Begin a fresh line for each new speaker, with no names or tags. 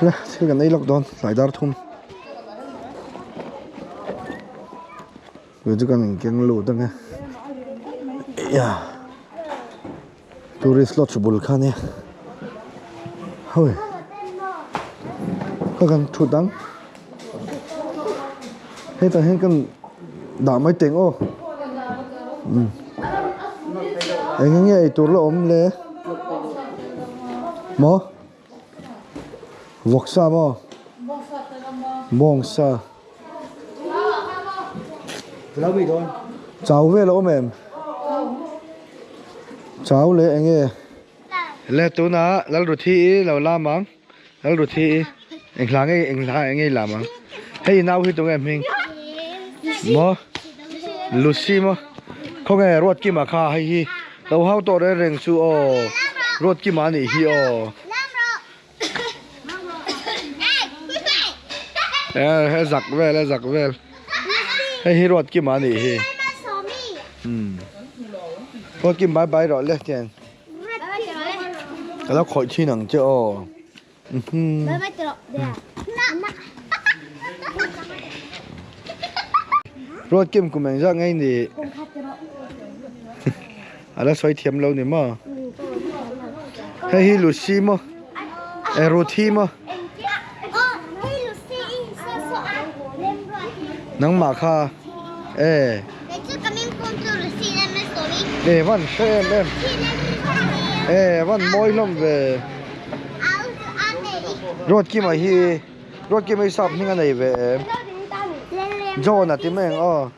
Le thil kan ei lawk dawn tlai dar thum. Tui chu kan inkeng lut ang e. Ia tourist lodge bul kha ania. Hoi ka kan thut ang. Hetah hian kan dah mai teng aw. Umm eng nge eitur la awm le maw. Vawksa maw? Bawngsa. Chau vel a awm em? Chau leh eng nge? Le tunah Lalruthi i lo lam ang. Lalruthi i eng hla nge eng hla eng nge i lam ang. Hei i nau hi tunge hming? Maw? Lucy maw? Khawnge Ruatkima kha hei hi. Lo hau tawh reng reng chu aw Ruatkima a nih hi aw. He zak vel e zak vel. Hei hi Ruatkima a nih hi. Umm. Ruatkim bye bye rawh le tiang. Ka lo khawih thin ang che aw. Ruatkim kum engzah ngei ni a la sawi thiam lo ni maw hei hi Lucy maw eh Ruthi maw nangmah kha eh eh van hre em em eh van mawi hlawm ve. Ruatkima hi Ruatkima hi sap hming a nei ve em? John a ti mai ang aw.